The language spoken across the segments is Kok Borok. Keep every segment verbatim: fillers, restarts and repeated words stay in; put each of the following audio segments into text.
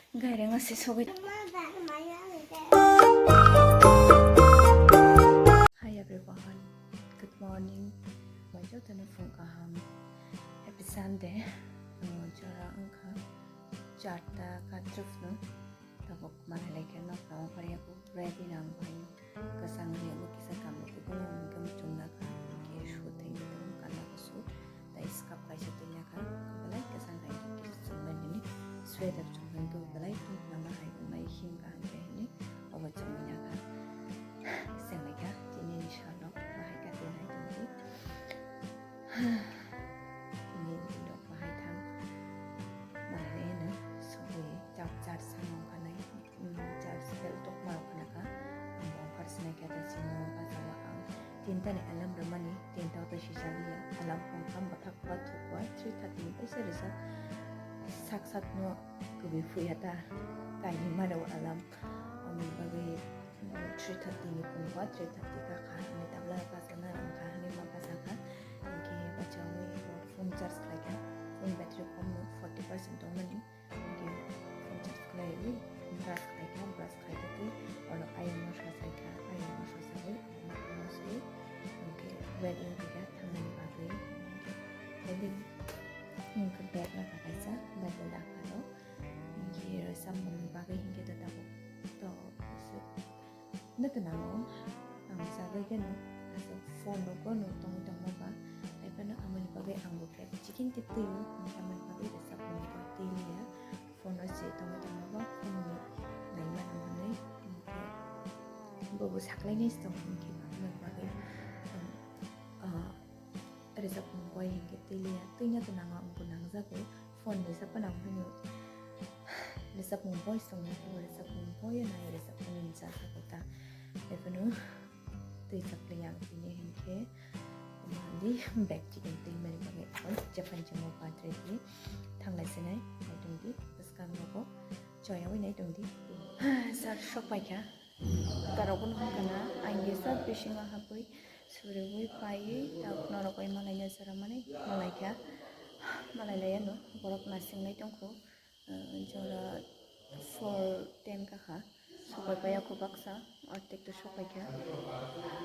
Gaireng asi sogwi. Hi everyone, good morning. Jotono phung kaham. Happy Sunday. Jora wngkha charta katrwkno. Tabuk manai laikha nokno ongkhorya ready nang bai. Kwchang ni omo kisa kamle kubuno hwnwi muchung nakha, hwnkhe shoot hai muchung kanna kusu, tei scarf kaisa twi nakha, belai kwchang hai khe kisa chumnai nini sweater chumnai khe belai tungma hai wngnai himkha hwnkhe hwnwi obo chumui nakha. Chenglaikha tini ni salrok bahai kha tei nai tongdi. Tini ni rok bahai thang manai hwnwi sogwi chak char samung khanai. Church bell tokma rok khna kha, ang bo ongkhar sinai kha, tei chini mama bachao ang tinta ni alarm rwmani, tinta o tei sijak ya, alarm phone kha bwthak ba thukba three thirty ni teisa rijak, sak sak no kwbwi phuya ta, kainwi mano alarm, aboni bagwi three thirty ni phone ba three thirty kha kha, hwnwi tabla bachana rang kha, hwnwi ma bachakha, hinkhe bachaui phone charge khlai kha, phone battery kom no forty percent tongmani. Hwnkhe phone charge khlaiwi brush khlai kha, brush khai twi oro ayang no sasai kha, ayang no sasaui moswi hwnkhe ready wngkha thangnani bagwi. Hwnkhe ready wngkha bag no kaisa Bible dakha rok hwnkhe rwchapmungni bagwi hwnkhe to tabuk to Nokha nango, ang chagwi khe no aswk phone rogo no tongwi tongma ba, hai phano amoni bagwi ang bo bag chikon twi twi o, hwnkhe amoni bagwi rwchapmung bo twi liya, phone o se tongwi tongma ba, phone ni naimano hwnwi, hwnkhe bobo saklainai se tongo, hwnkhe amoni bagwi, um, ah, rwchapmung bo hinkhe twi liya, twina to nango, ang bo nangjago, phone ni sa phano ang phano rwchapmung voice tongmani khe bo rwchapmung voice nai rwchapmung ni cha sago ta. Hai phano twi chakli ang tini hinkhe mandi bag chikon twi mani bagwi ang jephang chamo birthday di thanglai sinai nai tongdi bwskang rogo choyaui nai tongdi. Sir sok paikha. Tarok bono hwnkha na, ang kisa bisingo habwi suriui paiwi tabuk norok bai malaina jora mani malaikha. Malai laiya no borok nasinglai tongkho, ah, jora four ten kakha. Sokpai paiya kho baksa, ortek to sokpaikha,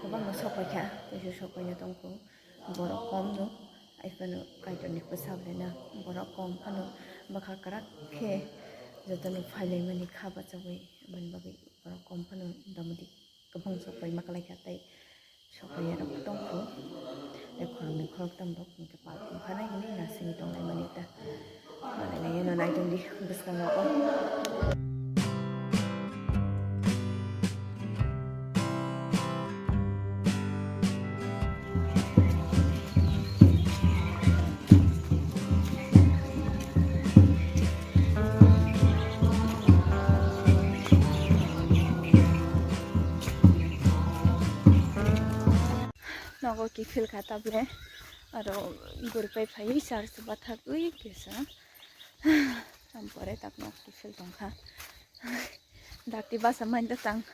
kwbangma sokpaikha, teisa sokpaina tongkho. Borok kom no, hai phano Kaitorni bwsa belai na borok kom phano bwkha kwrak khe jotono phailaimani kha bachaui, aboni bagwi borok kom phano motamoti kwbang sok bai ma kwlai kha tei sok bai rok tong kho tei khoroknwi khoroktham rok hwnkhe pal wngkha nai hwnwi nasingwi tong laimani ta. Malai nai eno nai tong di bwskango o. Nogo kiphil kha tabule aro guripai phaiwi charge bathagwi kisa. Ampore tak nok kiphil tongkha. Dakti basa mani tang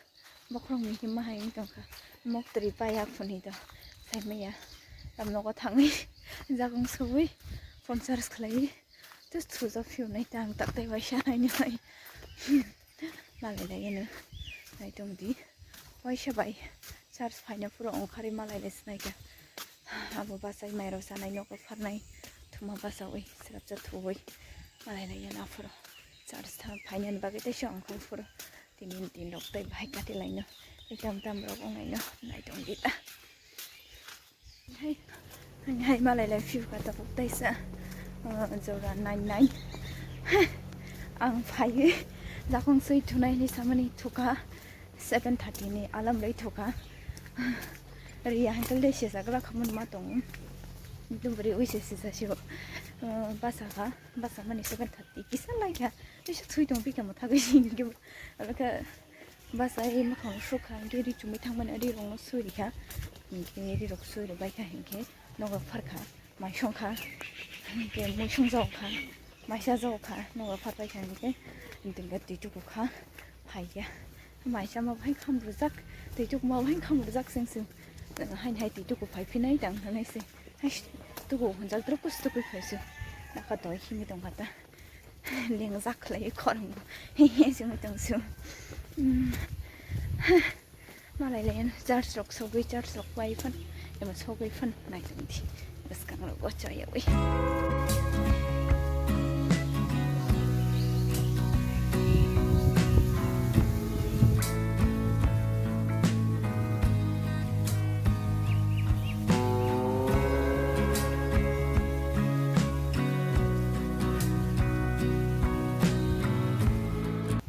bokhorok ni hima hai wng tongkha. Moktri paya phuni to saimaya. Tam nogo thangwi jakong sugwi phone charge khlaiwi. Just thuja phiyonai tang tak tai waisa naini bai. Malai lai eno nai tong di. Waisa bai charge phaina phuru ongkhari malai lai sinai kha. Abo bachai mairok sanai nogo pharnai thuma bachaui srapsa thuwi malai lai eno aphuru charge tha phainani bagwi teisa ongkhar phuru tini tin rok tei bahai kati laino ekam tam rok ongnaino nai tong di ta. Hai, hai, hai, malai lai phiyokha tabuk taisa, ah, jora nine nine. Ang phaiwi jakong swi thunai hinwi samani thukha, seven thirty ni alarm lai thukha. Riya hai kal de sesa glak khamani ma tongo. Dum bri ui se sesa sibo. Ah, basa kha, basa mani seven thirty kisa lai kha. Tei se thui tong pi kha mo thagwi sing khe. Alo kha. Bachai mwkhang sukha, hinkhe ri chumui thangmani ri rokno sui rikha, hinkhe ri rok sui rwbaikha, hinkhe nogo pharkha, mai songkha, hinkhe mui songjagokha, maisa jagokha, nogo pharbaikha, hinkhe twi tukukha, phaikha, maisa ma bai khamrwjak, twi tukma bai khamrwjak seng seng, haini hai twi tuku phai phinai tang hinwi se, hai tuku hwnjak drop khe se tukui phai se, nokha doi himwi tongkha ta. Lengjak khlai khorang bo. He he sung tong su. Hmm. Malai le church rok sogwi, church rok pai phan. Ema sogwi phan nai tong di. Bwskang rok o choyawi.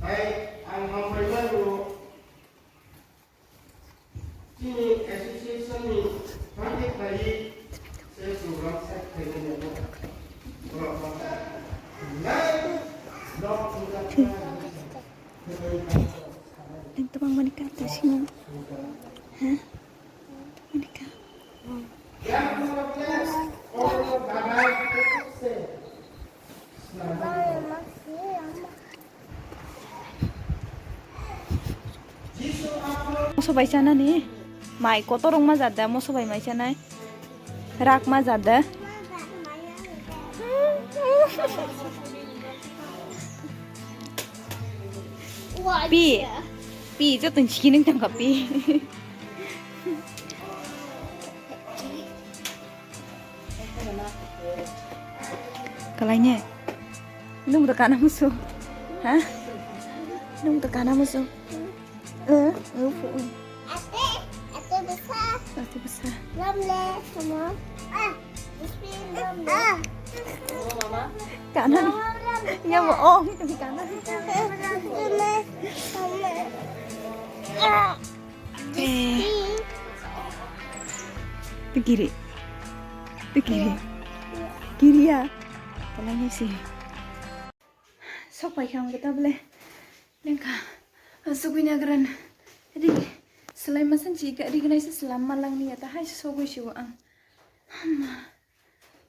Hai, ang hambai laio. Chini association ni thangwi khlaiwi se program site khlainai borok no. Nai, nok thumjak. Ang tabang mani ka ta sino. Ha? Mani ka. Moso bai chanani? Mai kotor wngma jat da moso bai mai chanai? Rak ma jat da? Pi. Pi, joto ni siki nung tangka pi. Kalai ne? Nung da kana musu? Ha? Nung da kana musu? Eh, eh, fu. Ate, ate bwsa. Ate bwsa. Lamle, sama. Ah, bisi lamle. Ah. Kana. Mama, lamle. Ya, mo, oh, kana. Lamle, lamle. Ah. Eh. Bisi. Tikiri. Tikiri. Kiriya. Kalai ne si. Sok pai kha ang tabule. Lengkha. Sugui nagran. Ri. Selai masan chi ka ri gnai se selam malang ni ta hai sogui siwo ang. Hamma.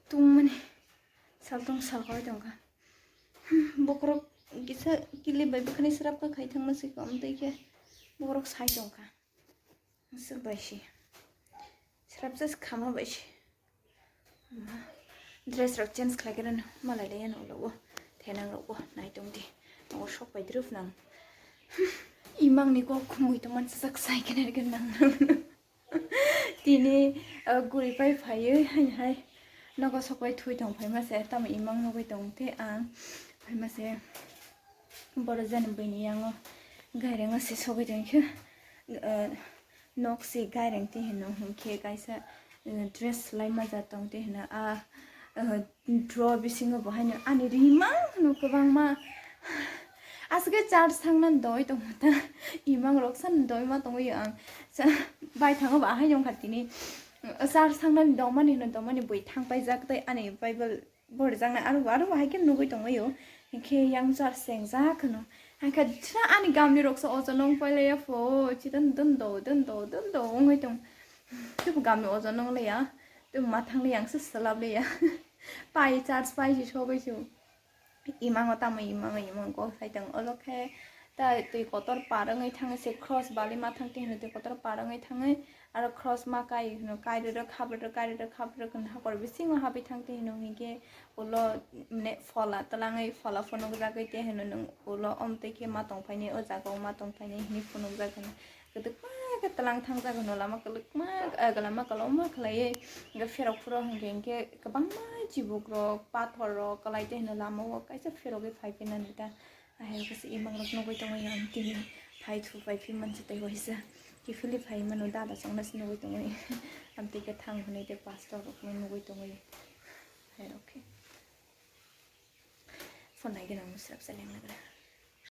Tung mani. Sal tung sal koi tong kha. Hmm, bokrok kisa kili bai bwkhani srap kha khai thang ma se kom tei khe. Bokrok sai tong kha. Aswk bai se. Srapsa se khama bai se. Ma, dress rok change khlai khe rwno malai le yan ulo o. Thenang rok o nai tong di. O sok pai druf nang. Imang ni kok khumui tong man sak sai khe nang. Tini, uh, guri pai phai hai hai. Nogo sok pai thui tong phai ma se. Tamo imang nugui tong te ang. Phai ma se. Boro jani buini yango gaireng se sogwi tong khe, eh, nok se gaireng te hino hwnkhe kaisa, eh, dress laima ja tong te hino a, eh, draw bisingo bo haino ani rimang hino kwbangma aswkhe church thangna doi tongma ta imang rok san doi ma tongwi ang bai thango ba haino wngkha tini church thangna dongmani hino dongmani bui thang paijak tei ani Bible Bo rijak nai aro bo, aro bo hai khe nugui tongwi o. Hinkhe yang church chengjak hwno. Hai khe thra ani gamni rok se ojo nong pailai ya pho. Chidan dondo, dondo, dondo wngwi tong. Tebo gamni ojo nong laiya. Tebo ma thang laiya ang se swlap laiya. Pai church pai si sogwi si. Imango tamo imango imango kok sai tong. Olo khe ta twi kotor par wngwi thangwi se cross bali ma thang te hino twi kotor par wngwi thangwi. Aro cross ma kai hwno, kai rwrwk, hap rwrwk, kai rwrwk, hap rwrwk hwno, hakor bisingo habwi thang te hwno, hinkhe ulo, mane, phola twlangwi, phola phunukjagwi te hwno, nwng ulo omtwi khe ma tongphaini, o jaga o ma tongphaini hinwi phunukjak hwno. Kwdwkma khe twlang thangjak hwno, lama kwlwkma, eh, lama kolokma khlaiwi, hinkhe pherok phuru hinkhe, hinkhe kwbangma chibukrok, pathorrok kwlai te hwno, lama o kaisa pherogwi phai phinani ta. Ahai khe se imang rok nugui tongwi ang tini phai thu phai phi mansa tei waisa kiphilwi phai mano dada chongna se nugui tongwi ang tei khe thang hwnwi tei pastor rok no nugui tongwi hai rok khe phone nai gana musrap sa leng nagra.